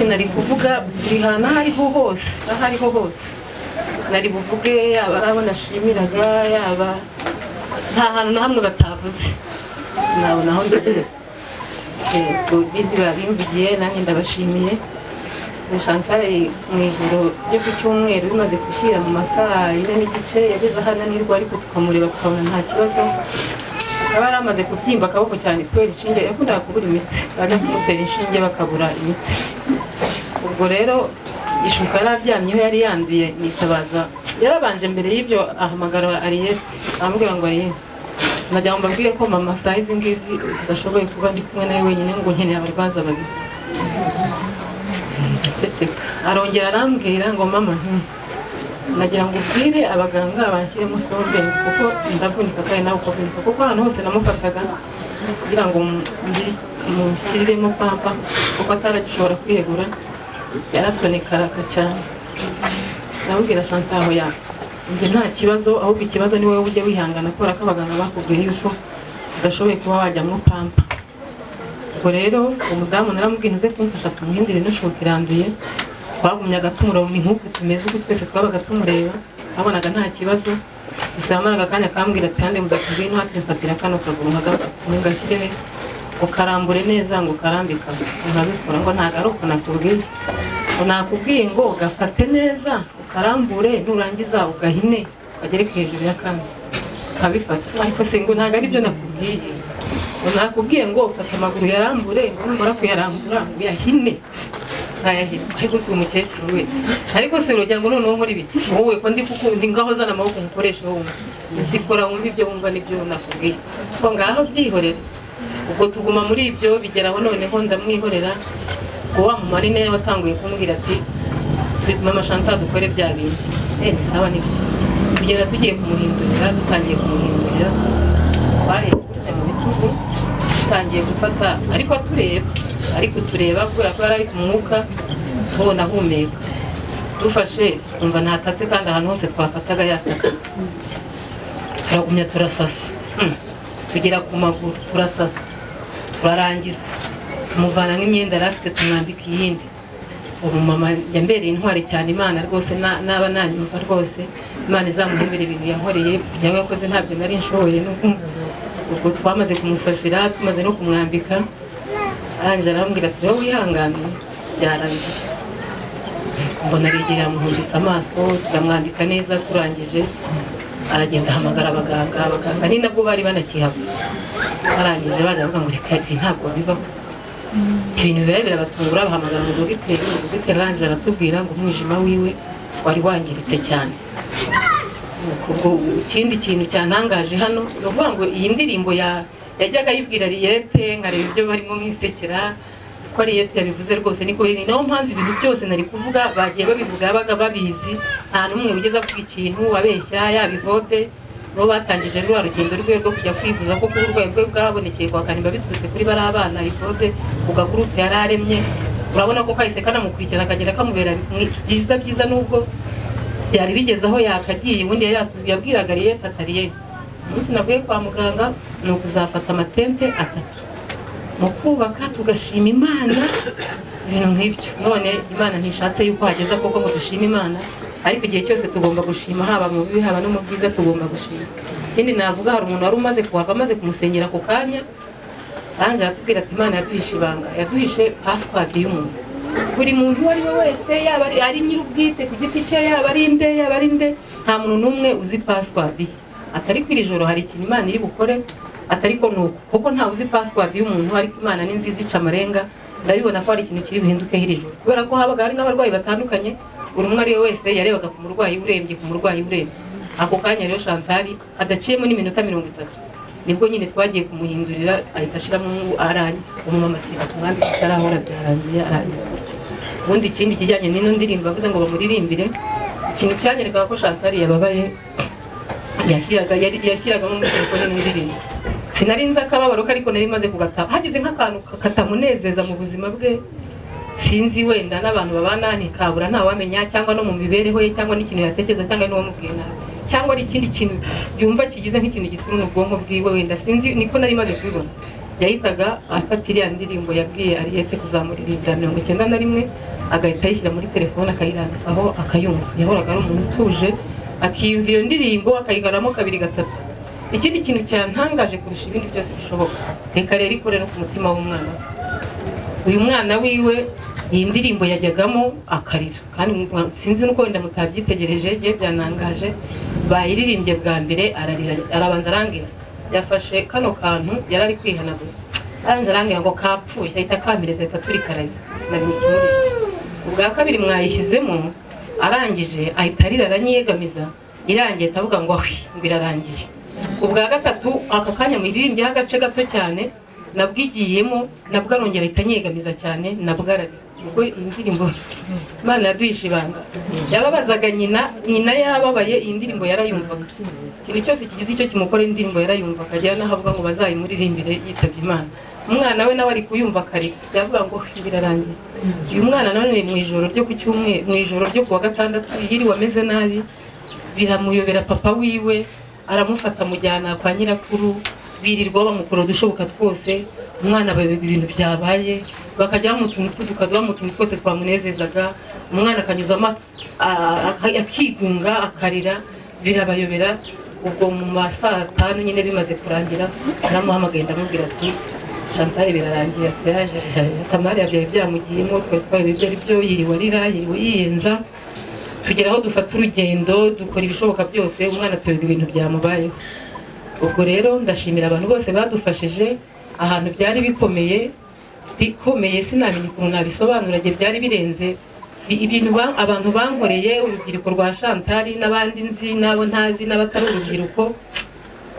Nari kuvuga buri hantu aho ariho hose, aho ariho hose nari buvuge, yaba ari abo nashimiraga, yaba nta hantu na hamwe batavuze, nabona aho ndageze. Ibindi babimvugiye nanjye ndabashimiye. Chantal mu ijoro ryo ku cyumweru bimaze gushyira mu masaha 4:15 yageze aho ananirwa, ariko tukamureba tukabona nta kibazo. Akaba yari amaze kubyimba akaboko cyane kubera inshinge, yakundaga kubura imitsi, bajya kumutera inshinge bakabura imitsi. Ubwo rero ishuka yari aryamyeho yari yanduye, nitabaza yarabanje mbere y'ibyo ahamagara Ariyete, aramubwira ngo Ariyete nagira ngo mbabwire ko mama saa izi ngizi udashoboye kuba ndi kumwe nawe wenyine, ngo nkeneye abarwaza babiri. Ndaceceka. Arongera arambwira ngo mama nagira ngo ubwire abaganga banshyiremo sonde kuko ndavunika kandi nawe ukavunika, kuko ahantu hose namufataga kugira ngo mushyiriremo pampa kuko ataragishobora kwiyegura, yaratonekaraga cyane. Ndamubwira Chantal aho ya njye nta kibazo, ahubwo ikibazo ni wowe ujya wihangana kubera ko abaganga bakubwiye yuko udashoboye kuba wajyamo pampa. Ubwo rero umudamu naramubwiye uze kumfasha tumuhindure n'ishuka iranduye. Twagumyaga tumureba nk'uku tumeze uku twese twabaga tumureba, twabonaga nta kibazo. Gusa yamaraga akanya akambwira ati kandi mudatubwiye ino hati mfatira kano kaguru ngashyire ngo karambure neza ngo karambika, nkabikora ngo ntabwo ari uko nakubwiye, ngo nakubwiye ngo gafate neza ukarambure nurangiza ugahine ukagereke hejuru y'akandi ukabifata, ariko se ngo ntabwo ari byo nakubwiye, ngo nakubwiye ngo ufate amaguru yarambure ngo numara kuyarambura uyahine nkayahina. Ariko si umukecuru we, ariko se urugero ngo noneho nkora ibiki wowe ko ndi kuko ndi ngaho zana amaboko nkoreshe wumva ndikora wumva ibyo wumva nibyo nakubwiye, ko ngaho byihorera. Ubwo tuguma muri ibyo bigeraho noneho ndamwihorera. Ngo wa mumarine watanguye kumbwira ati mama Chantal dukore bya bintu, ni sawa nibyo. Tugenda tugiye kumuhindurira, dutangiye kumuhindurira bahereye gutya mu bitugu, dutangiye gufata ariko atureba, ariko tureba kubera ko yari ari ku mwuka tubona ahumeka, dufashe twumva ntatatse kandi ahantu hose twafataga yataka. Turagumya turasasa, tugera ku maguru turasasa, turarangiza tumuvana nk'imyenda yari afite tumwambika iyindi. Ubu mama yambereye intwari cyane, Imana rwose naba nanyumva rwose Imana izamuhembera ibintu yankoreye, ibyo yakoze ntabyo nari nshoboye. Ubwo twamaze kumusasira tumaze no kumwambika, arangije arambwira ati wowe wihangane byarangiye. Mbona arigera amuhumbitse amaso, turamwambika neza, turangije aragenda ahamagara abaganga bakaza, ni nabwo bari banakihava. Barangije baza bavuga ngo reka ibi ntabwo bibaho, ibintu biba birabatungura. Bahamagara umudogiteri, umudogiteri arangije aratubwira ngo umwijima wiwe wari wangiritse cyane. Ubwo ikindi kintu cyantangaje hano ni ukuvuga ngo iyi ndirimbo yajyaga ayibwira Ariyete, nkareba ibyo barimo nkisekera ko Ariyete yabivuze rwose niko biri. Naho mpamvu ibintu byose nari kuvuga bagiye babivuga babaga babizi, nta n'umwe wigeze avuga ikintu abeshya, yaba Ivode bo batangije rwa rugendo rwe rwo kujya kwivuza ko uburwayi bwe bwabonekeye kwa Kanimba biturutse kuri bari abana Ivode ku gagurupe yari aremye. Urabona ko kahise kanamukurikirana akagenda kamubera byiza byiza, nubwo byari bigeze aho yakagiye. Ubundi yabwiraga Ariyete ati Ariyete umunsi navuye kwa muganga ni ukuzafata amatente 3 mu kubaka tugashima Imana, ibintu nk'ibyo. None Imana ntishatse yuko hageza koko ngo dushime Imana, ariko igihe cyose tugomba gushima, haba mu bibi haba no mu byiza tugomba gushima. Ikindi navuga, hari umuntu wari umaze kuhava amaze kumusengera ako kanya, arangije aratubwira ati Imana yaduhishe ibanga, yaduhishe password y'umuntu. Buri muntu uwo ari we wese, yaba ari nyir'ubwite ku giti cye, yaba ari inde, yaba ari nde, nta muntu n'umwe uzi password ye. Atari ko iri joro hari ikintu Imana iri bukore, atari ko nuko kuko ntawe uzi password y'umuntu, ariko Imana ni nziza ica amarenga. Ndabibona ko hari ikintu kiri buhinduke iri joro, kubera ko habaga hari n'abarwayi batandukanye, buri umwe ari we wese yarebaga ku murwayi urembye, ku murwayi urembye. Ako kanya rero Chantal adaciyemo n'iminota 30 nibwo nyine twagiye kumuhindurira, ahita ashiramo aranye umumama ati tumwambike itarahora byarangiye arangiye. Ubundi ikindi kijyanye n'ino ndirimbo bavuze ngo bamuririmbire, ikintu cyanyerekaga ko Chantal yababaye, yashyiragamo muri telefone n'indirimbo. Sinari nzi akababaro ke, ariko nari maze kugata, hagize nk'akantu katamunezeza mu buzima bwe, sinzi wenda n'abantu babana ntikabura ntawamenya, cyangwa no mu mibereho ye, cyangwa n'ikintu yatekereza, cyangwa n'uwamubwiye nabi, cyangwa ari ikindi kintu yumva kigize nk'ikintu gituruna ubwonko bwiwe, wenda sinzi, niko nari maze kubibona. Yahitaga afata iriya ndirimbo yabwiye Ariyete kuzamuririmbira 91, agahita ayishyira muri telefone akayirambikaho akayumva. Yahoraga ari umuntu utuje, akiyumva iyo ndirimbo akayigaramo kabiri gatatu. Ikindi kintu cyantangaje kurusha ibindi byose bishoboka, reka rero ikore no ku mutima w'umwana. Uyu mwana wiwe iyi ndirimbo yajyagamo akarira, kandi sinzi nuko wenda mutabyitegereje, giye byanangaje. Bayiririmbye bwa mbere ararira, arabanza arangira, yafashe kano kantu yari ari kwihanaguza, arabanza arangira ngo kapfuye, ahita akamireza, ahita aturikaraye, sinamenye ikimurira. Ubwa kabiri mwayishyizemo, arangije ahita arira, aranyiyegamiza, irangiye atavuga ngo ahwi, ngo irarangiye. Ubwa gatatu aka kanya muyiririmbyeho agace gato cyane, nabwo igiyemo, nabwo arongera ahita anyegamiza cyane, nabwo ararira. Ubwo iyi ndirimbo Imana yaduhishe ibanga, yababazaga nyina, nyina yababaye, iyi ndirimbo yarayumvaga. Ikintu cyose kigize icyo kimukora indirimbo yarayumvaga, agera n'aho avuga ngo bazayimuririmbire yitabye Imana. Umwana we nawe ari kuyumva akarira, yavuga ngo birarangiye. Uyu mwana none mu ijoro ryo ku cyumweru, mu ijoro ryo kuwa gatandatu yiriwe ameze nabi, biramuyobera. Papa wiwe aramufata amujyana kwa nyirakuru, birirwa bamukora udushoboka twose, umwana abayoberwa ibintu byabaye, bakajya bamutuntu tw'udukaduha mu tuntu twose twamunezezaga, umwana akanyuzamo akigunga akarira, birabayobera. Ubwo mu ma saa tanu nyine bimaze kurangira, naramuhamagaye ndamubwira ati Chantal birarangiye, Tamari yabyaye byamugiyemo, twari twayobewe ibyo ari byo, yiriwe arira, yiriwe yiyenza, tugera aho dufata urugendo, dukora ibishoboka byose, umwana tuyoberwa ibintu byamubayeho. Ubwo rero ndashimira abantu bose badufashije ahantu byari bikomeye, bikomeye sinamenye ukuntu nabisobanura, igihe byari birenze ibintu abantu bankoreye, urubyiruko rwa Chantal n'abandi nzi n'abo ntazi n'abatari urubyiruko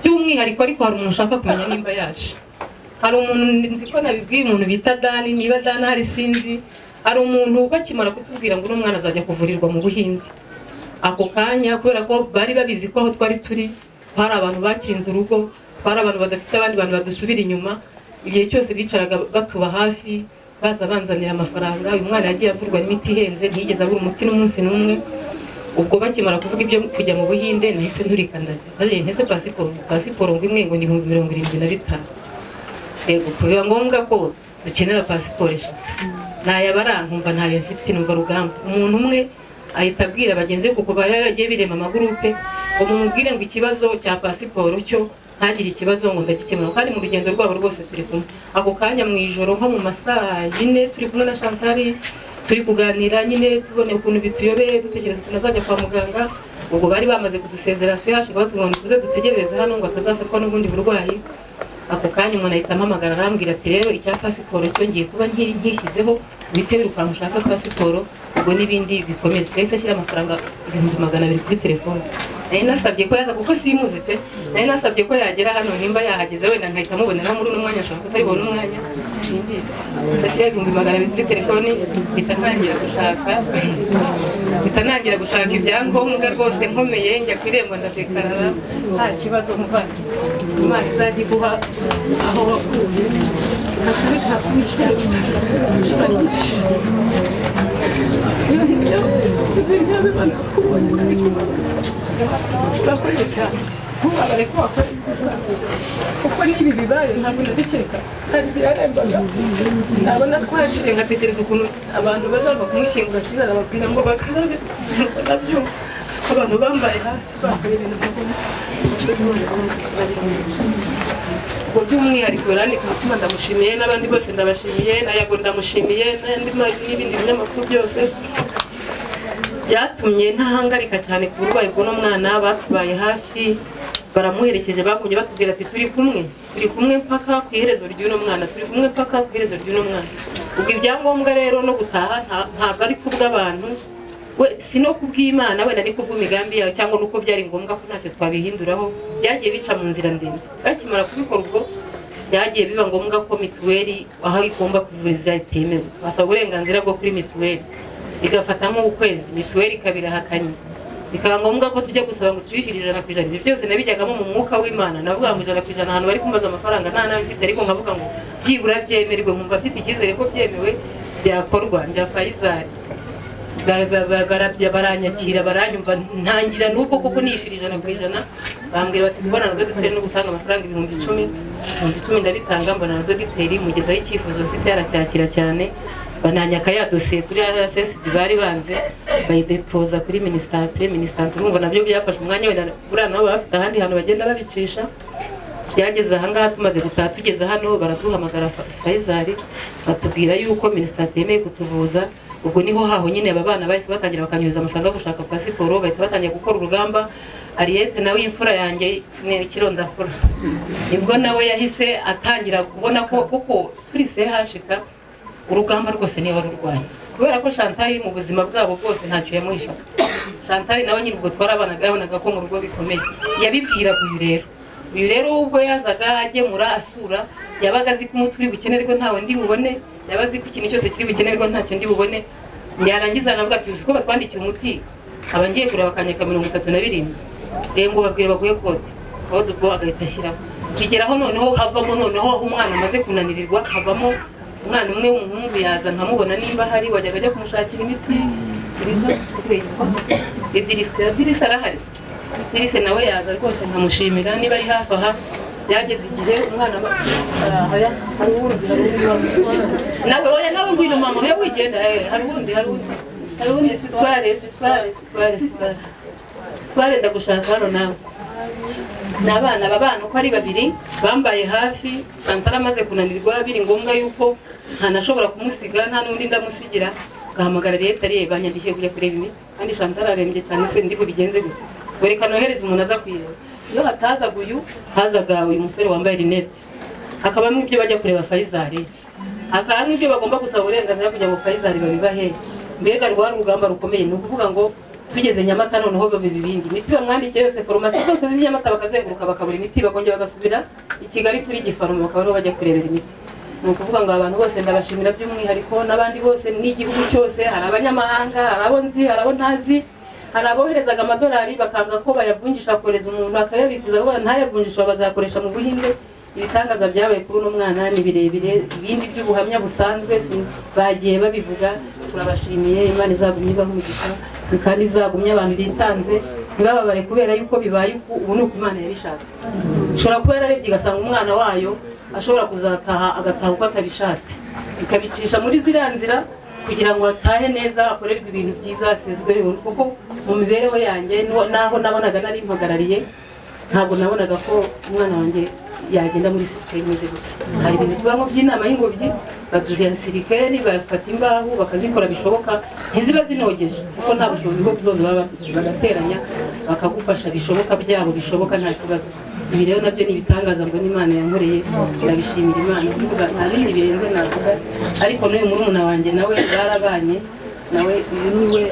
by'umwihariko. Ariko hari umuntu ushaka kumenya nimba yaje, hari umuntu nzi ko nabibwiye, umuntu bita Dani, niba Dani hari sinzi, hari umuntu bakimara kutubwira ngo uno mwana azajya kuvurirwa mu Buhinde, ako kanya kubera ko bari babizi ko aho twari turi hari abantu bakinze urugo, hari abantu badafite abandi bantu badusubira inyuma, igihe cyose bicaraga batuba hafi, baza banzanira amafaranga. Uyu mwana yagiye avurwa n'imiti ihenze, ntiyigeze abura umuti n'umunsi n'umwe. Ubwo bakimara kuvuga ibyo kujya mu Buhinde, nahise nturika ndajya, ntese pasiporo ngo imwe ngo ni 75,000. Yego, biba ngombwa ko dukenera pasiporo eshatu, nayabara nkumva ntayo mfite, numva rugamba. Umuntu umwe ahita abwira bagenzi be, kuko bari bagiye birema amagurupe, ngo mumubwire ngo ikibazo cya pasiporo cyo ntagire ikibazo, ngo ndagikemura. Kandi mu rugendo rwabo rwose turi kumwe. Ako kanya mu ijoro nko mu masaa yine turi kumwe na Chantal, turi kuganira nyine, tubone ukuntu bituyobeye, dutekereza ukuntu azajya kwa muganga. Ubwo bari bamaze kudusezera CH, batubwira ngo tuze dutegereze hano ngo atazafatwa n'ubundi burwayi. Ako kanya umuntu ahita ampamagara arambwira ati rero icya pasiporo cyo ngiye kuba nkishyizeho, wite wirukanka ushaka pasiporo, ubwo n'ibindi bikomeze. Yahise ashyira amafaranga 200,000 kuri telefone. Nari nasabye ko yaza kuko simuzi pe, nari nasabye ko yagera hano, nimba yahageze wenda nkahita mubonera muri uno mwanya, ashobora kutaribona umwanya simbizi. Ashyira 200,000 kuri telefone, mpita ntangira gushaka ibyangombwa rwose nkomeye, njya ku irembo ndadekarara nta kibazo, muvandi Imana izajya iguha aho wakuye. Urakoze cyane, ntubabare ko wakora ibyiza, kuko n'ibi bibaye ntabwo nabikeka. Hari igihe yarembaga nabona twagiye ngatekereza ukuntu abantu bazava kumushyingura, sinarababwira ngo bakarabe, nuko nabyumva abantu bambaye hasi bakora ibintu mbona. Ubwo by'umwihariko Yorandi ku mutima ndamushimiye, n'abandi bose ndabashimiye, na Yago ndamushimiye, n'ibindi binyamakuru byose byatumye ntahangarika cyane ku burwayi bw'uno mwana. Batubaye hafi, baramuherekeje, bagumye batubwira ati turi kumwe, turi kumwe mpaka ku iherezo ry'uno mwana, turi kumwe mpaka ku iherezo ry'uno mwana. Ubwo ibyangombwa rero no gutaha ntabwo ari kubw'abantu, we si no kubw'Imana, wenda ni kubw'imigambi yawe, cyangwa nuko byari ngombwa ko ntacyo twabihinduraho, byagiye bica mu nzira ndende. Bakimara kubikora ubwo byagiye biba ngombwa ko mituweli aho igomba kuvuriza itemewe, basaba uburenganzira bwo kuri mituweli, igafata nk'ukwezi, mituweli ikabirahakanye, bikaba ngombwa ko tujya gusaba ngo twishyure 100%. Ibyo byose nabijyagamo mu mwuka w'Imana, navuga ngo 100% ahantu bari kumbaza amafaranga nta nayo mfite, ariko nkavuga ngo byibura byemerwe, nkumva mfite icyizere ko byemewe byakorwa. Njya Faisal Baranyakira baranyumva ntangira nubwo koko nishura 100%. Bambwira bati kubona na dogiteri no gutanga amafaranga 10,000, 10,000 ndabitanga, mbona na dogiteri mugezaho icyifuzo mfite aracyakira cyane. Bananyaka ya dosiye kuri RSSB bari banze bayidepoza kuri minisante. Minisante urumva nabyo byafashe umwanya, wenda buriya nabo bafite ahandi hantu bagenda babicisha. Byageze ahangaha tumaze gutaha tugeze hano baraduhamagara Faisal batubwira yuko minisante yemeye kutuvuza. Ubwo niho haho nyine aba bana bahise batangira bakanyuza amafaranga gushaka pasiporo, bahita batangira gukora urugamba. Ariete nawe imfura yanjye ni ikirondafura, nibwo nawe yahise atangira kubona ko kuko turi CHK urugamba rwose niwe warurwanya, kubera ko Chantal mu buzima bwabo bwose ntacyo yamuhishaga. Chantal nawe nyine ubwo twarabanaga yabonaga ko mu rugo bikomeye, yabibwiraga uyu rero. Uyu rero ubwo yazaga agemura asura, yabaga azi ko umuti uri bukenerwe ntawe ndi bubone, yaba azi ko ikintu cyose kiri bukenerwe ntacyo ndi bubone. Yarangiza navuga ati uko batwandikiye umuti aba ngiye kureba akanyaka 37, ngo babwire baguye kode kode, ubwo agahita ashyiraho. Bigeraho noneho havamo noneho umwana amaze kunanirirwa, havamo umwana umwe w'umuhungu yaza nkamubona nimba hari wajyaga ajya kumushakira imiti. Idirisa arahari, Idirisa nawe yaza rwose nkamushimira niba ari hafi aha. Byageze igihe umwana hari uwundi nawe oya nawe ngwino mama oya wigenda, hari uwundi tware ndagushaka hano nawe. Ni abana aba bana uko ari babiri bambaye hafi. Chantal amaze kunanirwa biri ngombwa yuko ntanashobora kumusiga nta n'undi ndamusigira, gahamagara leta ariye banyandikiye kujya kureba imiti kandi Chantal arembye cyane, se ndi bubigenze gute? Wereka nohereza umuntu aza kuyireba. Iyo hatazaga uyu hazaga uyu musore wambaye rinete, hakabamo ibyo bajya kureba Faisal, hakabamo ibyo bagomba gusaba uburenganzira kugira ngo Faisal babibahe. Mbega rwari urugamba rukomeye. Ni ukuvuga ngo tugeze Nyamata noneho babiba ibindi imiti bamwandikiye yose, farumasi zose z'i Nyamata bakazenguruka bakabura imiti, bakongera bagasubira i Kigali kuri Gifaruma bakaba ariho bajya kurebera imiti. Ni ukuvuga ngo abantu bose ndabashimira by'umwihariko n'abandi bose n'igihugu cyose, hari abanyamahanga, hari abo nzi, hari abo ntazi, hari aboherezaga amadolari bakanga ko bayavunjisha, kohereza umuntu akayabikuza ngo ntayavunjisha bazakoresha mu Buhinde. Ibitangaza byabaye kuri uno mwana ni birebire, ibindi by'ubuhamya busanzwe bagiye babivuga. Turabashimiye, Imana izagumye ibaha umugisha kandi izagumye abantu bitanze ntibababare kubera yuko bibaye uku. Ubu ni uko Imana yabishatse. Ushobora kuba yararebye igasanga umwana wayo ashobora kuzataha agataha uko atabishatse, ikabicisha muri ziriya nzira kugira ngo atahe neza, akorerwe ibintu byiza, asezwe. Kuko mu mibereho yanjye naho nabonaga nari mpagarariye, ntabwo nabonaga ko umwana wanjye yagenda muri sirikeri imeze gutya. Hari ibintu tubamo by'inama y'ingobyi, baduha sirikeri, bafata imbaho bakazikora bishoboka, ntiziba zinogeje kuko nta bushobozi bwo kuzoza baba bafite, bagateranya bakagufasha bishoboka byabo bishoboka nta kibazo. Ibi rero nabyo ni ibitangaza mbona Imana yankoreye, ndabishimira Imana. Nta bindi birenze navuga, ariko n'uyu murumuna wanjye nawe barabanye nawe, uyu niwe.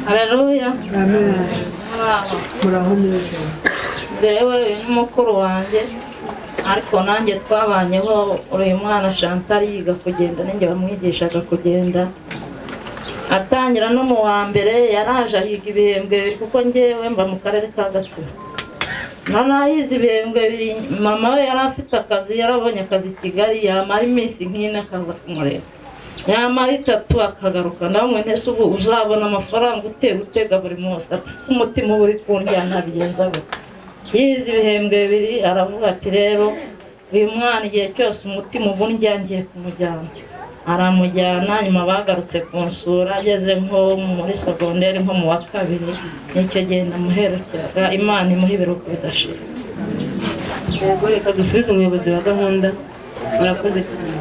Haleluya, amen. Muraho neza. Jewe ni mukuru wanjye, ariko nanjye twabanyeho. Uyu mwana Chantal yiga kugenda, ninjye bamwigishaga kugenda. Atangira no mu wa mbere yaraje ahiga ibihembwe bibiri, kuko njyewe mba mu karere ka Gatsibo. None ahize ibihembwe bibiri, mama we yari afite akazi, yarabonye akazi i Kigali, yamara iminsi nk'ine akaza kumureba, yamara itatu akagaruka. Nawe mwene se ubu uzabona amafaranga utega buri munsi, ati umutima uba uri kundya ntabigenza gute. Yize ibihembwe bibiri aravuga ati rero uyu mwana igihe cyose umutima uba undya ngiye kumujyana. Aramujyana, nyuma bagarutse kunsura ageze nko muri segonderi nko mu wa kabiri, nicyo gihe namuherekeraga. Imana imuha ibiruhuko bidashira. Yego, reka dusubize umuyobozi wa gahunda. Murakoze cyane.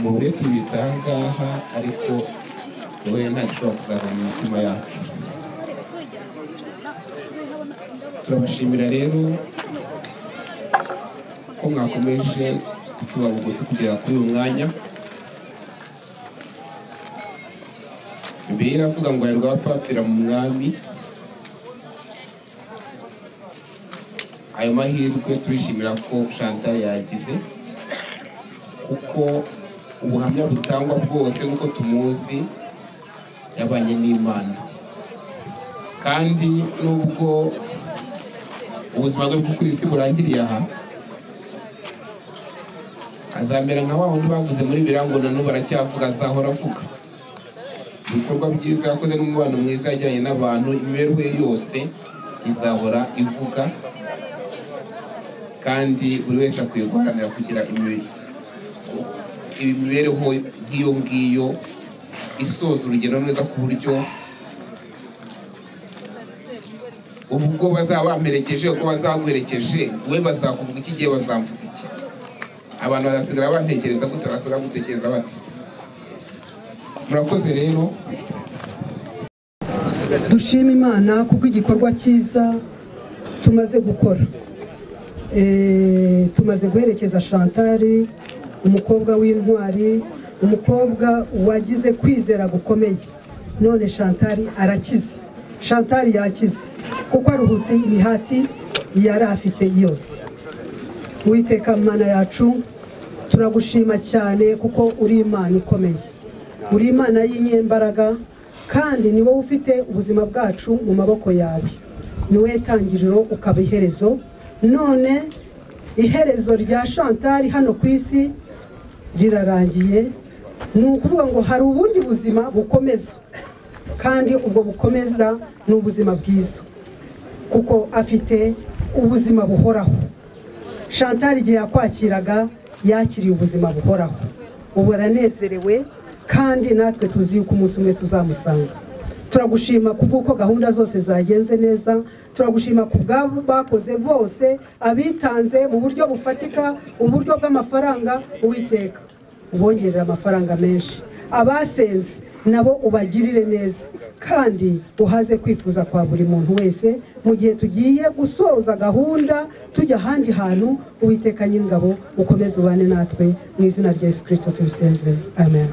Umubare tubitse aha ngaha, ariko wowe ntabwo ushobora kuzava mu mitima yacu. Turabashimira rero ko mwakomeje kutuba bugufi kugera kuri uyu mwanya. Bibiliya iravuga ngo hahirwa abapfapfira mu mwami. Ayo mahirwe turishimira ko Chantal yagize, kuko ubuhamya butangwa bwose nk'uko tumuzi yabanye n'Imana, kandi nubwo ubuzima bwe bwo kuri isi burangiriye aha, azamera nka wa wundi bavuze muri birango na n'ubu aracyavuga, azahora avuga ibikorwa byiza yakoze n'umubano mwiza yagiranye n'abantu. Imibereho ye yose izahora ivuga, kandi buri wese akwiye guharanira kugira imibereho nk'iyo ngiyo isoza urugero neza, ku buryo ubwo bazaba bamperekeje, ubwo bazaguherekeje, we bazakuvuga iki gihe, bazamvuga iki, abantu bazasigara bantekereza gute, bazasigara gutekereza bati. Murakoze rero. Dushima Imana kuko igikorwa cyiza tumaze gukora. Tumaze guherekeza Chantal, umukobwa w'intwari, umukobwa wagize kwizera gukomeye. None Chantal arakize, Chantal yakize kuko aruhutse imihati yari afite yose. Uwiteka Mana yacu, turagushima cyane kuko uri Imana ikomeye, uri Imana y'inyembaraga, kandi ni wowe ufite ubuzima bwacu mu maboko yawe. Ni wowe tangiriro ukaba iherezo. None iherezo rya Chantal hano ku isi rirarangiye. Ni ukuvuga ngo hari ubundi buzima bukomeza, kandi ubwo bukomeza ni ubuzima bwiza, kuko afite ubuzima buhoraho. Chantal igihe yakwakiraga yakiriye ubuzima buhoraho, ubu aranezerewe, kandi natwe tuzi yuko umunsi umwe tuzamusanga. Turagushima kubw'uko gahunda zose zagenze neza, turagushima ku bwabo bakoze bose, abitanze mu buryo bufatika, uburyo bw'amafaranga. Uwiteka ubongerera amafaranga menshi, abasenze nabo ubagirire neza, kandi uhaze kwifuza kwa buri muntu wese. Mu gihe tugiye gusoza gahunda tujya ahandi hantu, Uwiteka Nyiringabo ukomeze ubane natwe, mu izina rya Yesu Kristo tubisenze, amen.